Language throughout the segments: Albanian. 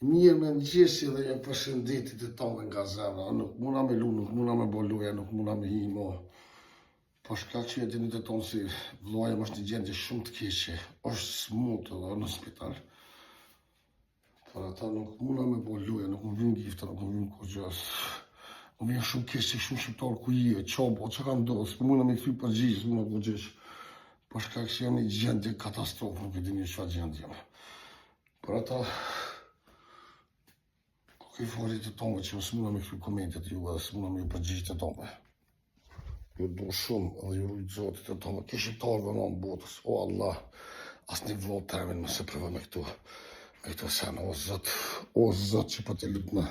Mirëmëngjesi dhe ju përshëndeti të tonëve nga zemra. Nuk muna me lu, nuk muna me bo loja, nuk muna me hi mo. Për shkak që e dini të tonë si vllai jem është në gjendje shumë të keqe, është smut edhe në spital. Për ata nuk muna me bo loja, nuk më vyn gifta, nuk më vyn kurgjë. Më vjen shumë keq se shumë shqiptar ku je, ça bo, ça ka ndodhë, s'po muna me kthy përgjigje, s'muna kurgjë. Për shkak se jam në gjendje katastrofë, nuk e dini çfarë gjendje jam. Për ata, kërkoj falje të tonëve që s'muna me kthy komentet juve dhe s'muna me ju përgjigj të tonëve. Ju du shumë dhe ju rujt Zoti të tonëve, ke shqiptarëve në botës, o Allah, asnjë vllo temin mos e provo me këto, me këto sene, o Zot, o Zot që po të lutna,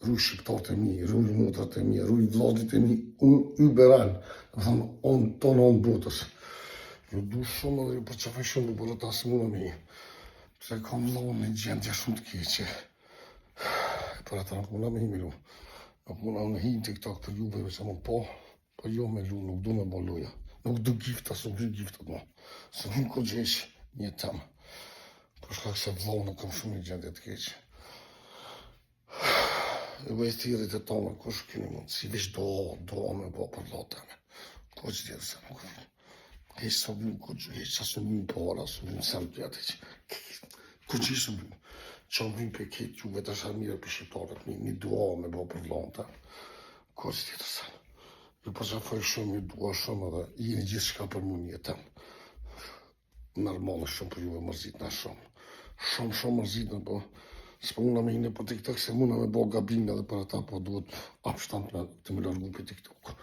ruj shqiptarët e mi, ruj motrat e mi, ruj vllazit e mi, unë yberal, do thonë, unë tonë onë botës. Ju du shumë dhe ju përqafoj shumë, por ata s'muna me Se kam vllaun në gjendje shumë të keqe. Për ata nuk muna me hi me lu. Nuk muna me hi në TikTok për juve, veç më po, po jo me lu, nuk du me bo loja. Nuk du gifta, s'u du gifta, mo. S'u du kurgjë një tem. Për shkak se vllaun e kam shumë në gjendje të keqe. Ju bëj thirrje të tonë, kush keni mundësi, veç do, do me bo për vllaun tem. Kush tjetër se nuk vjen. Hiç s'u vyn kurgjë, hiç sa s'u vyn para, s'u vyn sen tjetër, hiç. Kurgjë s'u vyn. Që më vyn për këtë juve të mirë për shqiptarët, një, një dua me bo për vllaun tem. Kush tjetër se. Ju përqafoj shumë, ju dua shumë edhe jeni gjithçka për mu në jetën. Normal shumë për juve mërzitna shumë. Shumë, shumë mërzitna, po s'po muna me hi nëpër TikTok, se muna me bo gabime edhe për ata, po duhet apshtant me të më largu për TikTok.